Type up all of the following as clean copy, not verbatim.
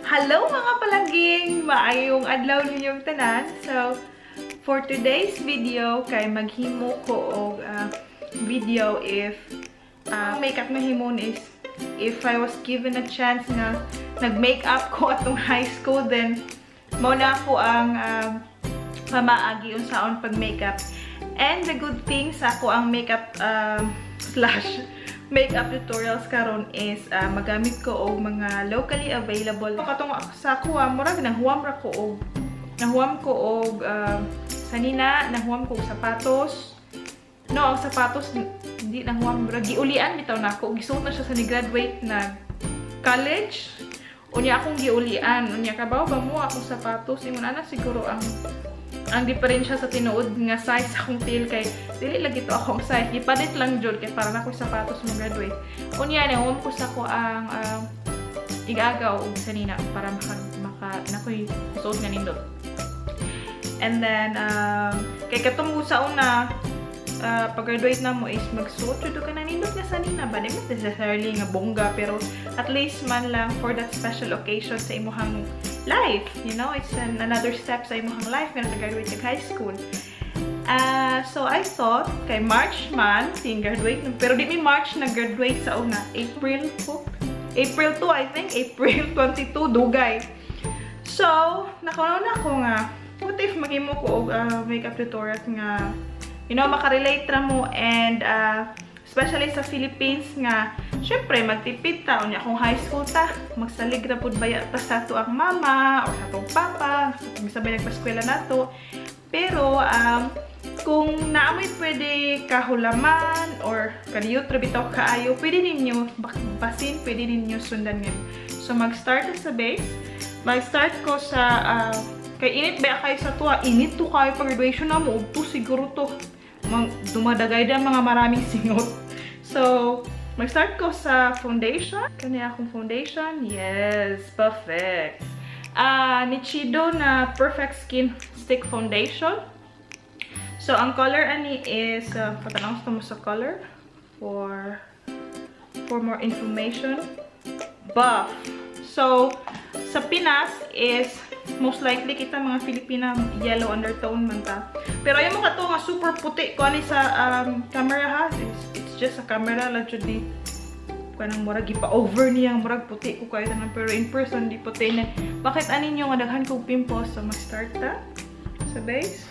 Hello mga palangging! Maayong adlaw ninyong tanan. So, for today's video, kay maghimo ko og video if makeup na himon is if I was given a chance nga nag-makeup ko atong high school, then mao na ako ang pamaagi unsaon pag-makeup. And the good thing sa ako ang makeup slash makeup tutorials karon is magamit ko og mga locally available. Katong sa ako murag nahuwam ra ko og sanina, nahuwam ko og sapatos. No, ang sapatos hindi nahuwam, murag giulian bitaw nako. Gisuot na siya sa ni-graduate na college. Unya akong giulian, unya kabaw ba mo akong sapatos, ingon ana siguro ang diferensya sa tinuod nga size akong tail kay dili lagi to akong size, gipalit lang jud kay para na ako'y sapatos mo graduate. Unya nahuwam ko sa ko ang igagaw og sanina para maka nakoy suot nga nindot. And then kay katong sa una pag-graduate na mo is magsuot jud ka na nindot nga sanina ba, di man necessarily nga bongga, pero at least man lang for that special occasion sa imuhang life, you know, it's another step sa imuhang life nga nag-graduate kag high school. So I thought kay March man sing graduate, pero di mi March nag-graduate sa una, April po. April 2 I think, April 22 dugay. So, nakauna na ako nga what if maghimo ko og makeup tutorial nga, you know, makarelate ra mo and especially sa Philippines nga syempre magtipid ta, unya kung high school ta, magsalig ra pud baya ta sa ato ang mama or sa atong papa, sabay nagpa-eskwela nato. Pero kung naamoy pwede kahulaman or kaliyot ra bitaw kaayo, pwede ninyo basin, pwede ninyo sundan ngayon. So mag-start sa base. Mag-start ko sa kay init ba kayo sa tuwa, init to kayo pag graduation na mo, ugto siguro to. Dumadagay na mga maraming singot. So, mag-start ko sa foundation. Kani akong foundation? Yes, perfect. Nichido na Perfect Skin Stick Foundation. So, ang color ani is, patanong mo sa color for more information. Buff. So, sa Pinas is most likely kita mga Filipina yellow undertone man ta. Pero ayaw mo kato nga super puti ko ani sa camera ha. It's just a camera lang jud ni. Kanang murag ipa-over niya murag puti ko kayo tanan, pero in person di puti na. Bakit ani niyo nga daghan kog pimples? So mag-start ta sa base.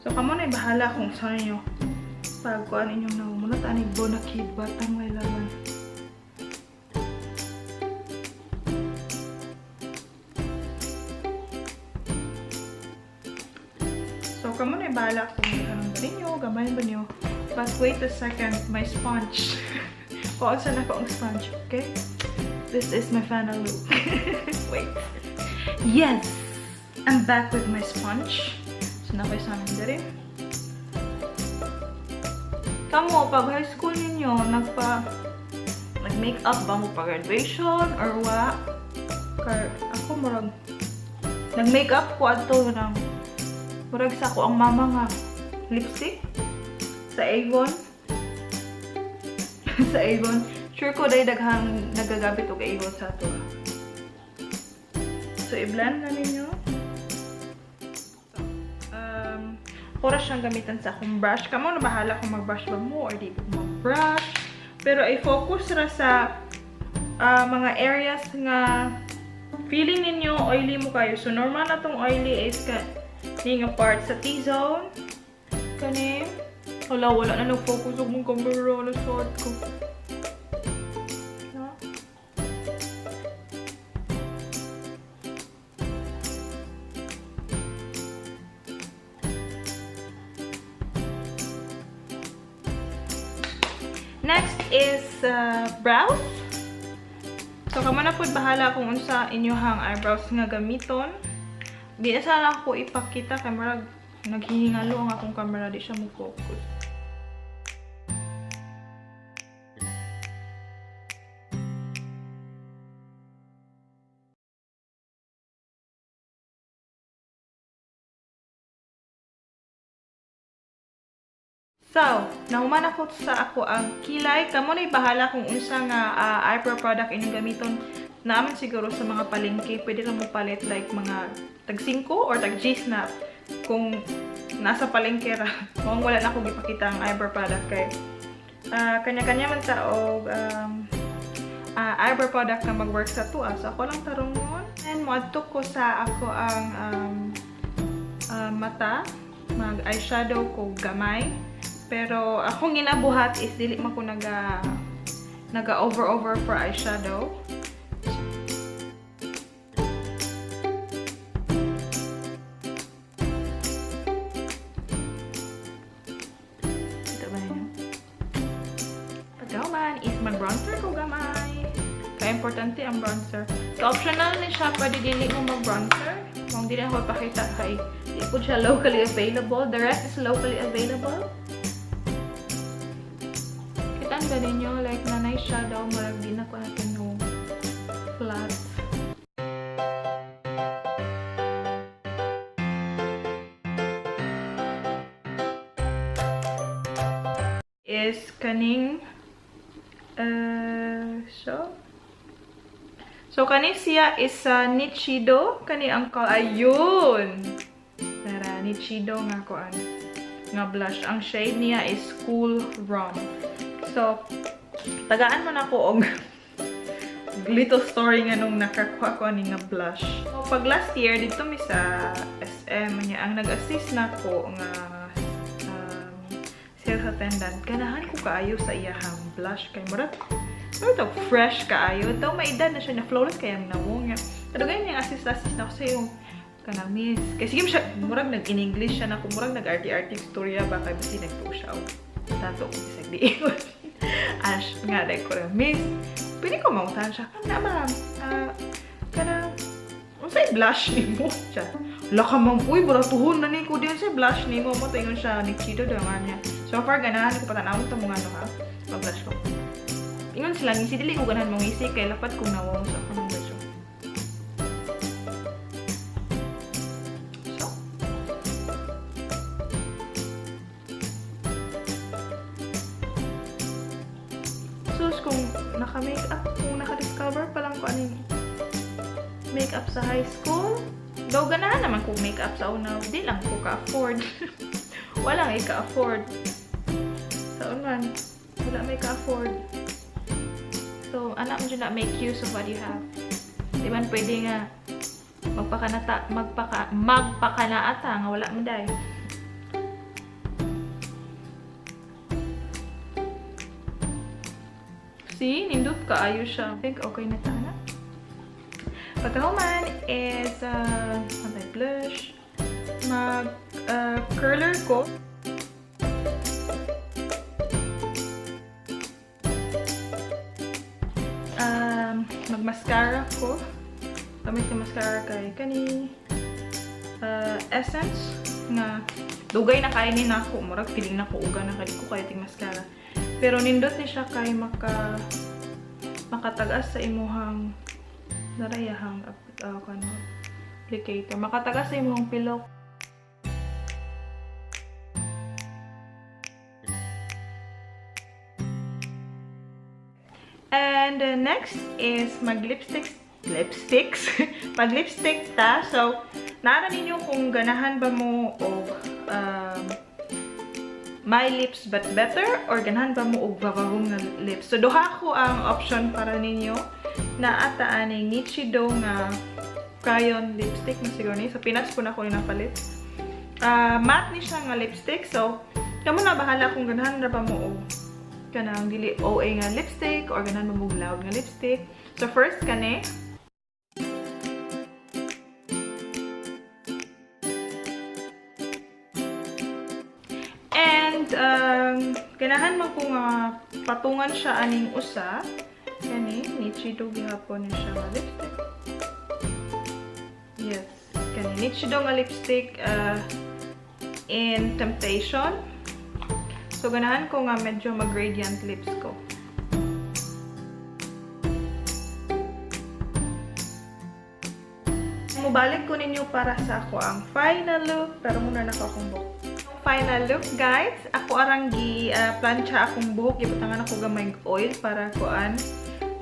So kamo na bahala kung saan niyo pagkuan inyong namunot ani bonakid batang may laban. So, kamo na bahala kung anong ba ninyo, gamay ba niyo. But wait a second, my sponge. Kung saan ako ang sponge, okay? This is my final look. Wait. Yes! I'm back with my sponge. So, nakoy sa amin diri. Kamo, pag high school ninyo, nag-makeup ba mo pag graduation or what? Ako, murag, nag-makeup ko ato ng murag sa ako ang mama nga lipstick sa Avon. Sa Avon. Sure ko dahil daghang nagagamit og Avon sa ato. So, i-blend na ninyo. Oras siyang gamitan sa akong brush. Kamo na bahala kung mag-brush ba mo or di mo mag-brush. Pero i-focus ra sa mga areas nga feeling ninyo oily mo kayo. So, normal na tong oily is ka nga part sa T-zone. Kani. Wala, wala na nag-focus akong camera. Nasad ko. No? Next is brows. So, kamo na pud bahala kung unsa inyohang eyebrows nga gamiton. Di na sana ako ipakita kay murag naghihingalo ang akong camera, di siya mo-focus. So, nahuman ako sa ako ang kilay. Kamo na'y bahala kung unsa nga eyebrow product inyong gamiton. Naaman siguro sa mga palengke, pwede lang mo palit like mga tag 5 or tag 10 na kung nasa palengke ra. Kung wala na akong gipakita ang eyebrow product kay kanya-kanya man ta og eyebrow product na mag-work sa tuwa. So ako lang tarungon. And moadto ko sa ako ang mata, mag eyeshadow ko gamay. Pero akong ginabuhat is dili man ko naga over for eyeshadow. Kita ba ninyo? Pagkahuman is mag-bronzer ko gamay. Kaya importante ang bronzer. So optional ni siya, pwede dili mo mag-bronzer. Kung dili ako ipakita kay di po siya locally available. The rest is locally available. Kita ba ninyo, like na nice shadow, marag di na ko natin no flat. Is kaning so kani siya is sa Nichido, kani ang call ayun. Tara, Nichido nga kuan nga blush. Ang shade niya is Cool Rum. So, tagaan mo na ko og little story nga nung nakakuha ko ani nga blush. So, pag last year dito mi sa SM niya ang nag-assist na ko nga sales attendant. Ganahan ko kaayo sa iyahang blush kay murag to fresh kaayo. Daw may edad na siya na flawless kay ang nawong niya. Kadugay niya assist na ko sa yung kanang miss. Kay sige siya murag nag-in English siya na ko murag nag-arty-arty istorya ba kay basi nagtuo siya og tato ko bisag di. Ash nga dai ko miss. Pwede ko mautahan siya. Kana ma'am, kana unsay blush nimo siya? Laka ma'am, uy baratuhon na ni ko diyan sa blush nimo mo tingon siya ni Chido daw nga niya. So far ganahan ko patanawon to mga ano ha. Mag-blush ko. Ingon sila ngisi dili ko ganahan mong ngisi kay lapad kong nawong sa akong blush. So sus, kung naka-makeup, kung naka-discover pa lang ko aning makeup sa high school, daw ganahan naman kong makeup sa una, di lang ko ka-afford. Walang i-ka-afford. Sa man, wala may ka-afford. So, anak mo dyan na make use of what you have. Di man pwede nga magpakanaata nga wala mo day. See, nindot kaayo siya. I think okay na ta na. Pagkahuman is blush. Mag curler ko. Mag-mascara ko. Gamit yung mascara kay kani Essence nga dugay na kainin na ako. Murag feeling na ko uga na kay ko kay ting mascara. Pero nindot ni siya kay makatagas sa imuhang narayahang applicator. Makatagas sa imuhang pilok. And next is mag-lipsticks. Mag-lipstick ta. So, naara ninyo kung ganahan ba mo og my lips but better or ganahan ba mo og vavavoom nga lips. So, duha ko ang option para ninyo na ataan ning Nichido nga crayon lipstick na siguro ni. Sa Pinas po na ako ni napalit. Matte ni siya nga lipstick. So, kamo na bahala kung ganahan ra ba mo og kanang dili OA nga lipstick or ganahan ba mo og loud nga lipstick. So, first kani. And, ganahan man ko nga patungan siya aning usa. Kani, Nichido gihapon ni siya nga lipstick. Yes. Kani, Nichido nga lipstick in Temptation. So, ganahan ko nga medyo mag-gradient lips ko. Mubalik ko ninyo para sa ako ang final look. Pero muna na ako akong buhok. Final look, guys. Ako arang gi plancha akong buhok. Gibutangan ako gamay oil para kuan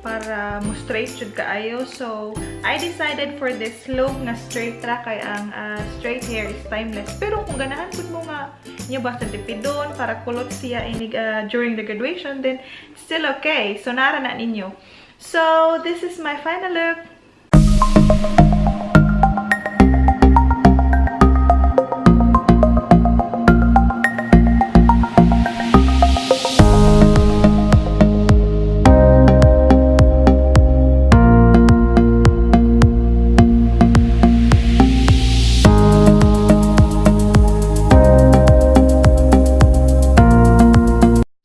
Para mo straight jud kaayo. So, I decided for this look nga straight ra kay ang straight hair is timeless. Pero kung ganahan pud mo nga niyo basta tipidon para kulot siya inig during the graduation, then still okay. So, nara na ninyo. So, this is my final look.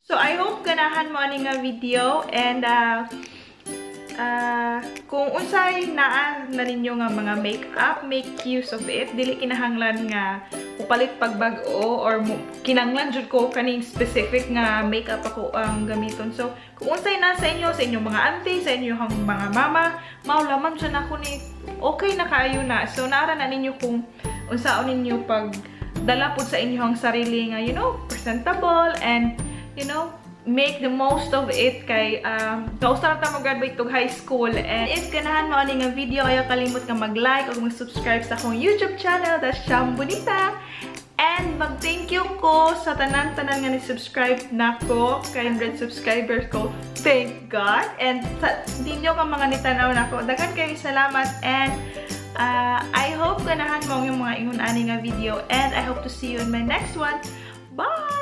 So, I hope ganahan mo ani nga video and kung unsay naa na ninyo nga mga makeup, make use of it. Dili kinahanglan nga upalit pagbag-o or kinahanglan jud ko kaning specific nga makeup ako ang gamiton. So, kung unsay na sa inyo, sa inyong mga auntie, sa inyong mga mama, mao lamang siya nako ni okay na kaayo na. So, naara na ninyo kung unsaon ninyo pag dala pud sa inyong sarili nga, presentable and make the most of it kay kausa na ta mo-graduate tug high school. And if ganahan mo ani nga video, ayaw kalimot nga mag-like o mag-subscribe sa akong YouTube channel, that's Cham Bonita. And mag-thank you ko sa tanan-tanan nga ni-subscribe nako, kay 100 subscribers ko. Thank God. And sa ninyo ka mga nitanaw nako, daghan kayo salamat and I hope ganahan mo ang mga ingon ani nga video and I hope to see you in my next one. Bye!